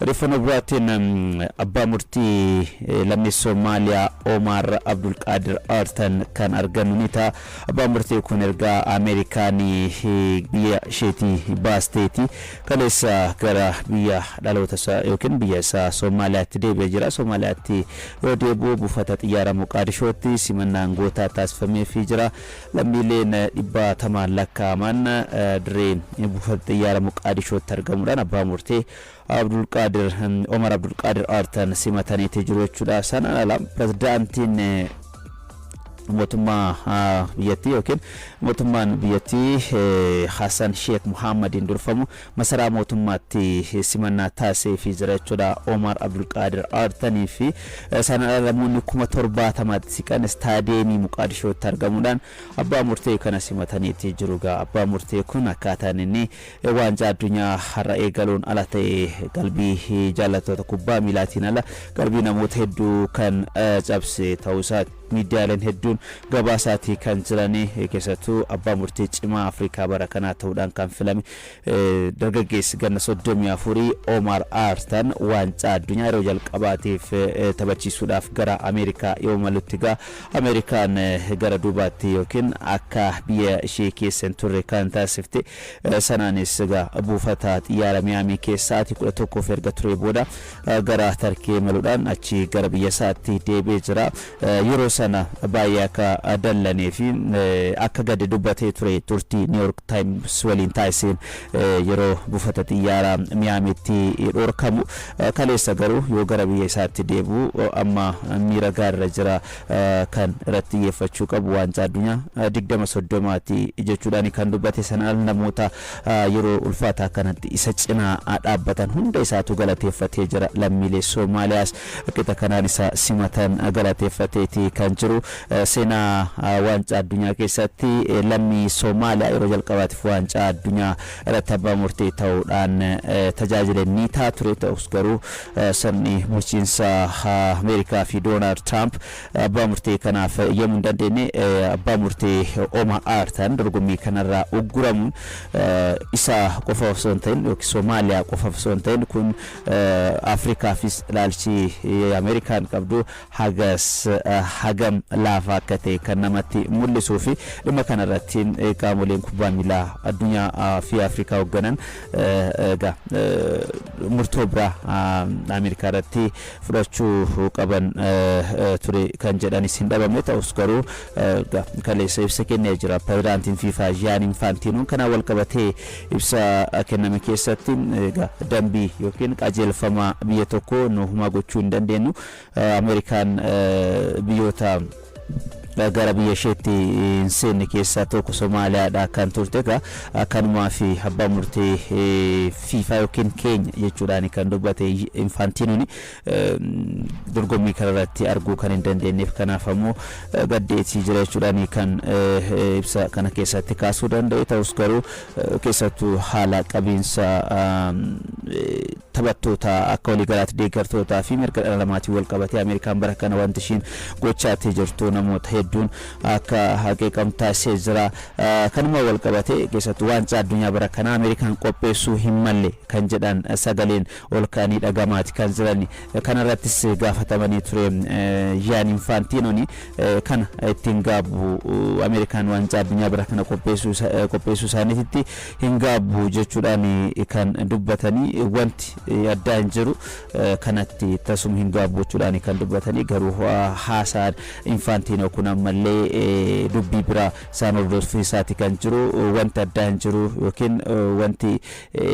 Odeeffannoo biraatiin abbaa murtii lammii Somaaliyaa Omar Abdulqaadir Artan kan argannu ni ta'a. Abbaan murtii kun erga Ameerikaan biyya isheetii baasteeti kaleessa gara biyya dhaloota isaa yookiin biyya isaa Somaaliyaatti deebi'ee jira. Somaaliyaatti yoo deebi'u buufata xiyyaara Moqaadishootti simannaan gootaa taasifameefii jira. Lammiileen dhibbaatamaan lakkaa'aman dirree buufata xiyyaara Moqaadishootti argamuudhaan abbaa murtii Abdulqaadir Omar Abdulqaadir Artan simataniiti jiru jechuudha. Sanaan ala pirezidaantiin mootummaa biyyattii yookiin mootummaan biyyattii Hassan Sheekh Muhammadiin durfamu masaraa mootummaatti simannaa taasiseefii jira jechuudha. Omar Abdulqaadir Artanii fi sanaan ala namoonni 70,000tti siqan istaadiyeemii Muqaadishootti argamuudhaan abbaa murtee kana simataniiti jiru. Egaa abbaa murtee kun akkaataan inni waancaa addunyaa har'a eegaluun ala ta'e qalbii jaallattoota kubbaa miilaatiin ala qalbii namoota hedduu kan cabse ta'uu isaa miidiyaaleen hedduun gabaasaatii kan jiranii, keessattuu abbaa murtii cimaa Afrikaa bara kanaa ta'uudhaan kan filame dargaggeessi ganna 34 Omar Artan waancaa addunyaa yeroo jalqabaatiif taphachiisuudhaaf gara Ameerikaa yoo malutti, egaa Ameerikaan gara duubaatti yookiin akka biyya ishee keessa hin turre kan taasifte. Sanaanis egaa buufata xiyyaara Miyaamii keessa sa'aatii 11f erga turee booda gara Tarkii imaluudhaan achi gara biyya isaatti deebi'ee jira. Yeroo sana baay'ee akka dallanee fi akka gadde dubbatee ture turtii New York Times waliin taasiseen yeroo buufata xiyyaara Miyaamiitti dhorkamu. Kaleessa garuu yoo gara biyya isaatti deebi'u amma miira gaariirra jira, kan irratti xiyyeeffachuu qabu waancaa addunyaa 2030ti jechuudhaan kan dubbate. Sanaan namoota yeroo ulfaataa kanatti isa cinaa dhaabbatan hunda isaatu galateeffatee jira. Lammiilee Soomaaliyaas qixa kanaan isa simatan galateeffateeti kan jiru. Seenaa waancaa addunyaa keessatti lammii Soomaaliyaa yeroo jalqabaatiif waancaa addunyaa irratti abbaa murtii ta'uudhaan tajaajile ni ta'a ture. Ta'us garuu sirni bulchiinsa Ameerikaa fi Doonaald Tiraamp abbaa murtii kanaaf eeyyamuu hin dandeenye. Abbaa murtii Omar Artan dorgommii kanarraa ugguramuun isa qofa osoo hin ta'in yookiin Somaaliyaa qofa osoo hin ta'in, kun Afrikaafis ilaalchi Ameerikaan qabdu hagas hagam laafaa akka ta'e kan namatti mul'isuu fi dhimma kanarratti qaamoleen kubbaa miilaa addunyaa fi Afrikaa hoogganan egaa murtoo biraa Ameerikaa irratti fudhachuu qaban ture kan jedhanis hin dhabamne. Ta'us garuu kaleessa ibsa kennee jira. Pirezidaantiin FIFA Jaan Infaantiinoon kanaan wal qabatee ibsa kenname keessatti, egaa dambii yookiin qajeelfama biyya tokko nu homaa gochuu hin dandeenyu. Ameerikaan biyyoota gara biyya isheetti hin seenne keessaa tokko Somaaliyaadha kan turte. Egaa kanumaa fi abbaa murtii FIFA yookiin keenya jechuudhaan kan dubbate Infaantiinoon dorgommii kanarratti arguu kan hin dandeenyeef, kanaaf ammoo gaddeetii jira jechuudhaan kan ibsa kana keessatti kaasuu danda'e. Ta'us garuu keessattuu haala qabiinsa taphattoota akka waliigalaatti, deeggartootaa fi mirga dhala namaatiin wal qabatee Ameerikaan bara kana wanti ishiin gochaatti jirtu namoota hedduun akka haqeeqamu taasisee jira. Kanuma wal qabatee keessattuu waancaa addunyaa bara kana Ameerikaan qopheessuu hin malle kan jedhan sagaleen ol ka'anii dhagamaati kan jiran. Kanarrattis gaafatamanii ture Jaan Infaantiinoon, kana ittiin gaabbu, Ameerikaan waancaa addunyaa bara kana qopheessuu isaaniitti hin gaabbu jechuudhaan kan dubbatanii, wanti addaa hin jiru, kanatti tasuma hin gaabbu jechuudhaan kan dubbatanii. Garuu haasaan Infaantiinoo kun ammallee dubbii biraa isaan hordofiisaati kan jiru. Wanti addaa hin jiru yookiin wanti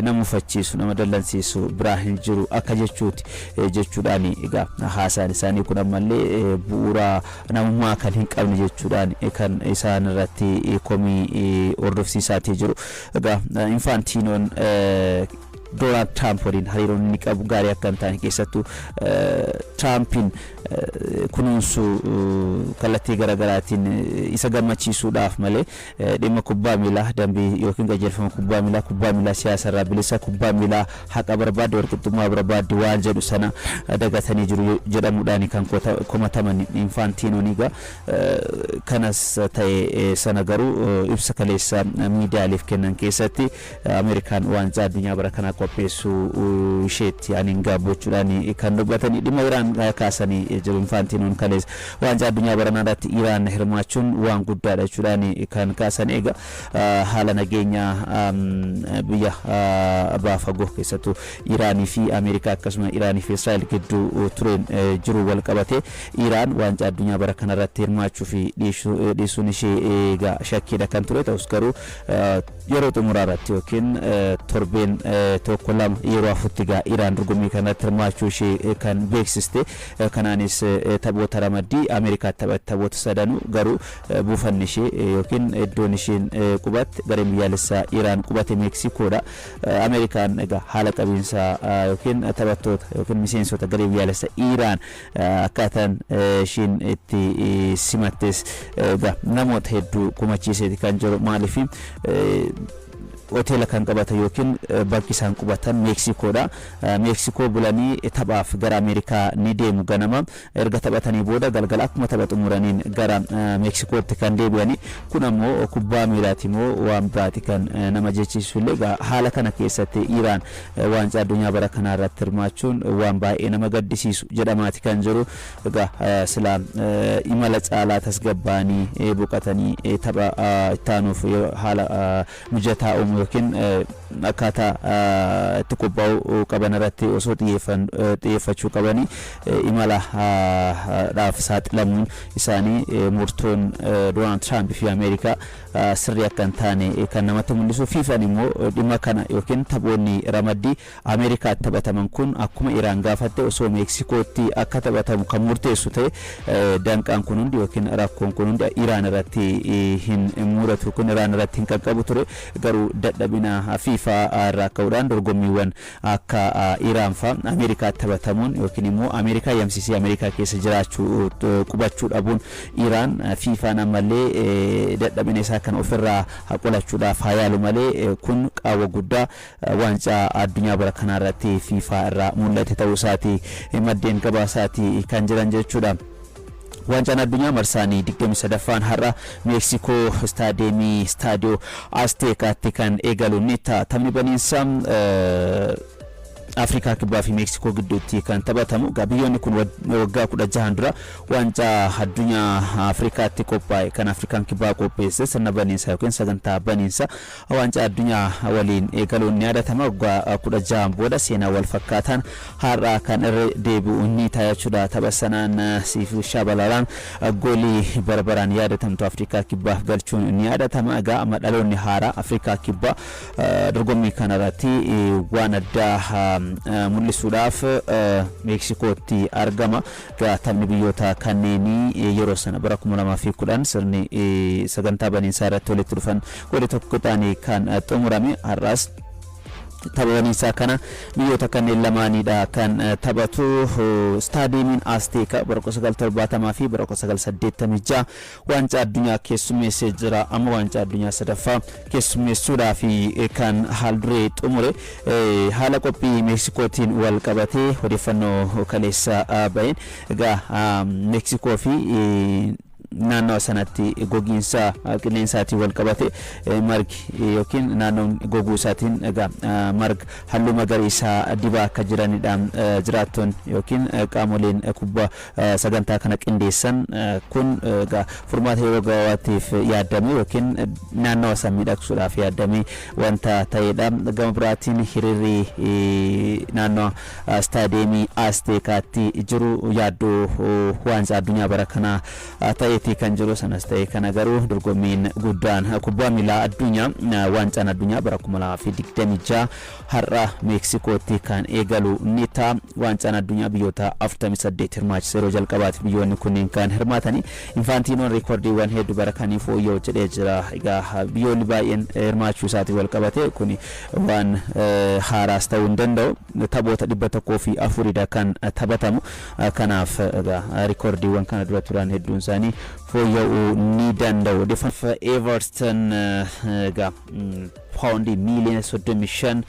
nama mufachiisu, nama dallansiisu biraa hin jiru akka jechuuti jechuudhaan, egaa haasaan isaanii kun ammallee bu'uura namummaa kan hin qabne jechuudhaan kan isaan irratti komii hordofsiisaatii jiru. Egaa Infaantiinoon Doonaald Tiraamp waliin hariiroon inni qabu gaarii akka hin taane, keessattuu Tiraampiin kunuunsuu kallattii garaagaraatiin isa gammachiisuudhaaf malee dhimma kubbaa miilaa, dambii yookiin qajeelfama kubbaa miilaa, kubbaa miilaa siyaasarraa bilisa, kubbaa miilaa haqa barbaadde, walqixxummaa barbaadde waan jedhu sana dagatanii jiru jedhamuudhaan kan komataman Infaantiinoon. Egaa kanas ta'e sana garuu ibsa kaleessa miidiyaaleef kennan keessatti Ameerikaan waancaa addunyaa bara kanaa Qopheessuu isheetti ani hin gaabbu jechuudhaan kan dubbatanii dhimma Iraan kaasanii jiru. Infaantinoon kaleessa waancaa addunyaa baranaa irratti Iraan hirmaachuun waan guddaadha jechuudhaan kan kaasan. Egaa haala nageenyaa biyya baha fagoo, keessattuu Iraanii fi Ameerikaa, akkasuma Iraanii fi Israa'el gidduu tureen jiru wal qabate, Iraan waancaa addunyaa bara kanarratti hirmaachuu fi dhiisuun ishee egaa shakkiidha kan ture. Ta'us garuu yeroo xumuraa irratti yookiin torbeen tokko lama yeroo hafutti egaa Iraan dorgommii kanatti hirmaachuu ishee kan beeksiste. Kanaanis taphoota ramaddii Ameerikaatti taphatte, taphoota sadanuu garuu buufanni ishee yookiin iddoon isheen qubatte, gareen biyyaalessaa Iraan qubate Meeksikoodha. Ameerikaan egaa haala qabiinsa yookiin taphattoota yookiin miseensota garee biyyaalessaa Iraan akkaataan ishiin itti simattes egaa namoota hedduu kumachiiseeti kan jiru. Maaliif hoteela kan qabatan yookiin bakki isaan qubatan Meeksikoodha. Meeksikoo bulanii taphaaf gara Ameerikaa ni deemu ganama. Erga taphatanii booda galgala akkuma tapha xumuraniin gara Meeksikootti kan deebi'ani. Kun ammoo kubbaa miilaati moo waan biraati kan nama jechiisu illee. Haala kana keessatti Iraan waancaa addunyaa bara kanaa irratti hirmaachuun waan baay'ee nama gaddisiisu jedhamaati kan jiru. Egaa silaa imala caalaa tasgabbaanii boqotanii tapha ittaanuuf haala mijataa uumu yookiin akkaataa itti qophaa'uu qaban irratti osoo xiyyeeffachuu qabanii imala dhaaf saaxilamuun isaanii murtoon Doonaald Tiraamp fi Ameerikaa sirrii akka hin taane kan namatti mul'isu. FIFAn immoo dhimma kana yookiin taphoonni ramaddii Ameerikaatti taphataman kun akkuma Iraan gaafatte osoo Meeksikootti akka taphatamu kan murteessu ta'e, danqaan kun hundi yookiin rakkoon kun hundi Iraan irratti hin mudatu, kun Iraan irratti hin qaqqabu ture. Garuu dadhabina FIFA irraa ka'uudhaan dorgommiiwwan akka Iraan fa'a Ameerikaatti taphatamuun yookiin immoo Ameerikaa yamsisee Ameerikaa keessa jiraachuu qubachuu dhabuun Iraan, FIFAn ammallee dadhabina isaa kan ofirraa qolachuudhaaf haa yaalu malee, kun qaawwa guddaa waancaa addunyaa bara kanaa irratti FIFA irraa mul'ate ta'uu isaati maddeen gabaasaati kan jiran jechuudha. Waancaan addunyaa marsaanii 23ffaan har'a Meeksikoo istaadeemii Istaadiyoo Asteekaatti kan eegalu ni ta'a. Taphni baniinsa Afrikaa Kibbaa fi Meeksikoo gidduutti kan taphatamu. Egaa biyyoonni kun waggaa 16n dura waancaa addunyaa Afrikaatti qophaa'e kan Afrikaan Kibbaa qopheesse sirna baniinsa yookiin sagantaa baniinsa waancaa addunyaa waliin eegaluun ni yaadatama. Waggaa 16n booda seenaa wal fakkaataan har'a kan irra deebi'u ni ta'a jechuudha. Tapha sanaan Siifu Shabalaalaan goolii bara baraan yaadatamtu Afrikaa Kibbaaf galchuun ni yaadatama. Egaa amma dhaloonni haaraa Afrikaa Kibbaa dorgommii kanarratti waan addaa mul'isuudhaaf Meeksikootti argama. Egaa taphni biyyoota kanneenii yeroo sana bara 2010 sirni sagantaa baniinsaa irratti walitti dhufan goolii tokko qixaanii kan xumurame. Har'aas tapha baniinsaa kana biyyoota kanneen lamaanidha kan taphatu. Istaadiyeemiin Asteeka bara 1970 fi bara 1986 waancaa addunyaa keessummeessee jira. Amma waancaa addunyaa sadaffaa keessummeessuudhaaf kan haal duree xumure. Haala qophii Meeksikootiin wal qabatee odeeffannoo kaleessa baheen, egaa Meeksikoo fi naannawa sanatti gogiinsa qilleensaatiin wal qabate margi yookiin naannoon goguu isaatiin egaa marga halluu magariisaa dibaa akka jiranidha jiraattonni yookiin qaamoleen kubbaa sagantaa kana qindeessan. Kun egaa furmaata yeroo gabaabaatiif yaaddame yookiin naannawa san miidhagsuudhaaf yaaddame wanta ta'edha. Gama biraatiin hiriirri naannawa istaadiyeemii Asteekaatti jiru yaaddoo waancaa addunyaa bara kanaa ta'eeti kan jiru. Sanas ta'e kana garuu dorgommiin guddaan kubbaa miilaa addunyaa, waancaan addunyaa bara 2026 har'a Meeksikootti kan eegalu ni ta'a. Waancaan addunyaa biyyoota 48 hirmaachisa, yeroo jalqabaati biyyoonni kunneen kan hirmaatanii. Infaantiinoon reekoordiiwwan hedduu bara kanii fooyya'u jedhee jira. Egaa biyyoonni baay'een hirmaachuu isaatiin wal qabate kuni waan haaraas ta'uu hin danda'u. Taphoota 104dha kan taphatamu. Kanaaf egaa reekoordiiwwan kana dura turan hedduun isaanii fooyya'uu ni danda'u. Everton egaa paawundii miiliyoona 35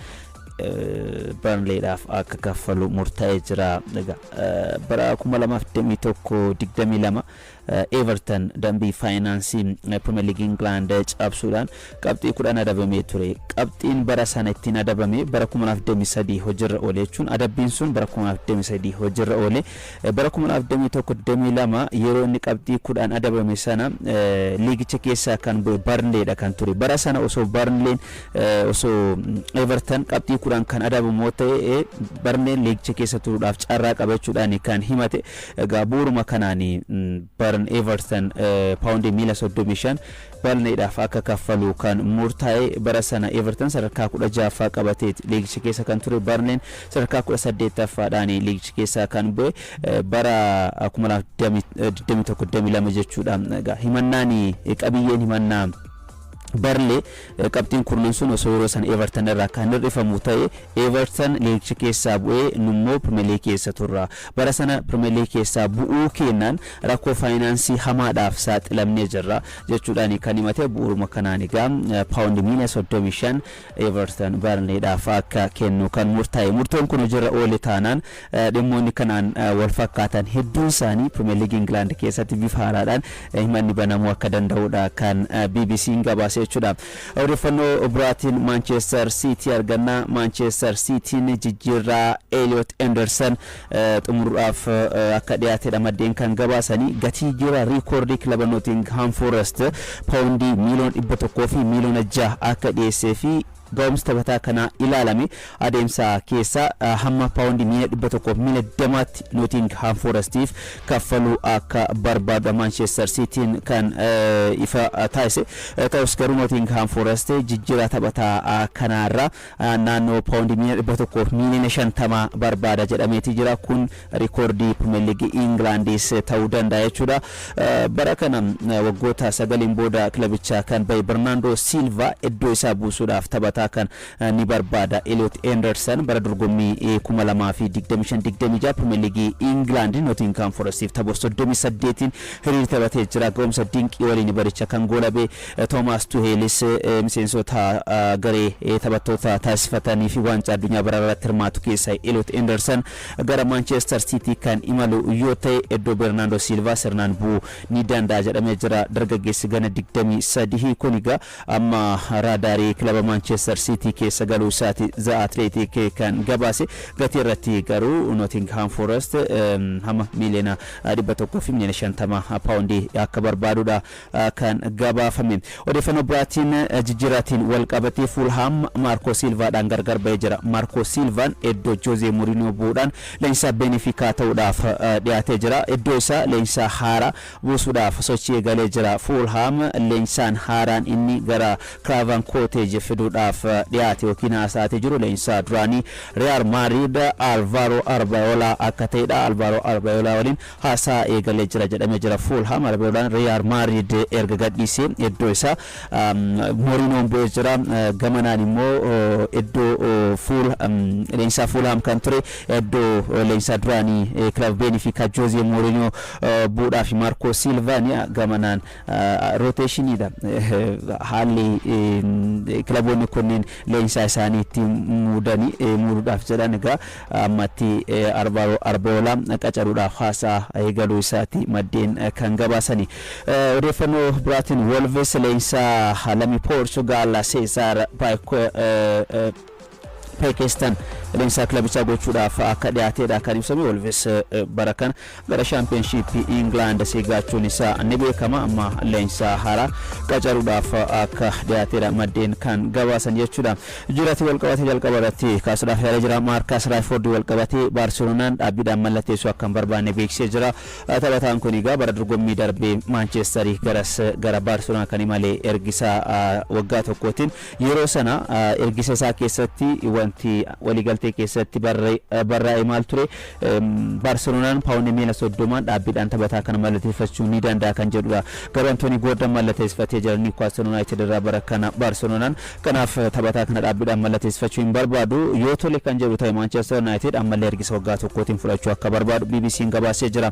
Burnleyidhaaf akka kaffalu murtaa'ee jira. Egaa bara 2021 22 Everton dambii faayinaansii Premier League England cabsuudhaan qabxii 10 adabamee ture. Qabxiin bara sana ittiin adabame bara 2023 hojiirra oole jechuun, adabbiin sun bara 2023 hojiirra oole. Bara 2021-22 yeroo inni qabxii 10 adabame sana liigicha keessaa kan bu'e Barnleedha kan ture. Bara sana osoo Barnleen, osoo Everton qabxii 10 kan adabamu ta'e, Barnleen liigicha keessa turuudhaaf carraa qabachuudhaan kan himate. Egaa bu'uuruma kanaan Barn Everton paawundii miila 35 Barnleedhaaf akka kaffalu kan murtaa'e. Bara sana Everton sadarkaa 16ffaa qabatee liigicha keessa kan ture. Barnleen sadarkaa 18ffaadhaan liigicha keessaa kan bu'e bara 2021-22 jechuudha. Egaa himannaan, qabiyyeen himannaa Barnlee, qabxiin kurnan sun osoo yeroo san Everton irraa kan hir'ifamu ta'e, Everton liigicha keessaa bu'ee nummoo Premier League keessa turra. Bara sana Premier League keessaa bu'uu kennaan rakkoo faayinaansii hamaadhaaf saaxilamnee jirra jechuudhaan kan himate. Bu'uuruma kanaan egaa paawundi miila 35 Everton Barnleedhaaf akka kennu kan murtaa'e. Murtoon kun hojiirra oole taanaan, dhimmoonni kanaan wal fakkaatan hedduun isaanii Premier League England keessatti bifa haaraadhaan himanni banamuu akka danda'udha kan BBC'n gabaase jechuudha. Odeeffannoo biraatiin Manchester City arganna. Manchester Cityn jijjiirraa Elliot Anderson xumuruudhaaf akka dhiyaatedha maddeen kan gabaasanii. Gatii jijjiirraa riikoordii kilaba Nottingham Forest paawundii miiliyoona 100 fi miiliyoona 6 akka dhiyeessee fi ga'umsi taphataa kanaa ilaalame adeemsa keessa hamma paawundii miiliyoona 100 fi miiliyoona 20tti Nottingham Forestiif kaffaluu akka barbaadu Manchester Cityn kan ifa taasise ta'us, garuu Nottingham Forest jijjiirraa taphataa kanaarra naannoo paawundii miiliyoona 100 fi miiliyoona 50 barbaada jedhameeti jira. Kun rikoordii Premier League Englandis ta'uu danda'a jechuudha. Bara kana waggoota 9n booda kilabicha kan bahe Bernardo Silva iddoo isaa buusuudhaaf taphataa kan ni barbaada. Elliot Anderson bara dorgommii 2025-26 Premier League England Nottingham Forestiif tapha 38n hiriir taphatee jira. Ga'umsa dinqii waliin baricha kan goolabe Thomas Tuchelis miseensota garee taphattoota taasifatanii fi waancaa addunyaa bara irratti hirmaatu keessaa Elliot Anderson gara Manchester City kan imalu yoo ta'e, iddoo Bernardo Silva sirnaan bu'uu ni danda'a jedhamee jira. Dargaggeessi gana 23 kun egaa amma raadaarii kilaba Manchester City keessa galuu isaati The Athletic kan gabaase. Gatii irratti garuu Nottingham Forest hamma miiliyoona 100 fi miiliyoona 50 paawundii akka barbaadudha kan gabaafame. Odeeffannoo biraatiin jijjiiraatiin wal qabatee Fulham Maarko Silvaadhaan gargar ba'ee jira. Maarko Silvaan iddoo Jose Mourinho bu'uudhaan leenjisaa Benfica ta'uudhaaf dhiyaatee jira. Iddoo isaa leenjisaa haaraa buusuudhaaf sochii eegalee jira. Fulham leenjisaan haaraan inni gara Craven Cottage fiduudhaaf dhiyaate yookiin haasa'atee jiru leenjisaa duraanii Real Madrid Alvaro Arbeloa akka ta'edha. Alvaro Arbeloa waliin haasaa eegalee jira jedhamee jira. Fulham Arbeloaan Real Madrid erga gadhiisee iddoo isaa Mourinhoon bu'ee jira. Gamanaan immoo iddoo fuul leenjisaa Fulham kan ture, iddoo leenjisaa duraanii kilaba Benfica Jose Mourinho bu'uudhaaf Marco Silva gamanaan rotationiidha. Haalli kilaboonni kunneen leenjisaa isaanii ittiin muudanii muuduudhaaf jedhan egaa ammatti Alvaro Arbeloa qacaruudhaaf haasaa eegaluu isaati maddeen kan gabaasani. Odeeffannoo biraatiin Wolves leenjisaa lammii Poorchugaal Cesar Pakistaanii leenjisaa kilabichaa gochuudhaaf akka dhiyaateedha kan ibsame. Wolves bara kana gara Championshipii England seegaachuun isaa ni beekama. Amma leenjisaa haaraa qacaruudhaaf akka dhiyaateedha maddeen kan gabaasan jechuudha. Jiraati walqabatee jalqaba irratti kaasuudhaaf yaalee jira. Maarkaas Raashfoordi walqabatee Baarseloonaan dhaabbiidhaan mallatteessuu akka hin barbaanne beeksisee jira. Taphataan kun egaa bara dorgommii darbee Maanchestarii garas gara Baarseloonaa kan imale ergisa waggaa tokkootiin. Yeroo sana ergisa isaa keessatti wanti waliigaltee keessatti barraa'e maal ture? Baarseloonaan paawundii miiliyoona 30n dhaabbiidhaan taphataa kana mallatteeffachuu ni danda'a kan jedhudha. Garuu Antoonii Goordan mallatteeffatee jira Niwukaastil Yuunaayitid irraa bara kana Baarseloonaan. Kanaaf taphataa kana dhaabbiidhaan mallatteeffachuu hin barbaadu. Yoo tole kan jedhu ta'e, Maanchestar Yuunaayitid ammallee ergisa waggaa tokkootiin fudhachuu akka barbaadu BBC'n gabaasee jira.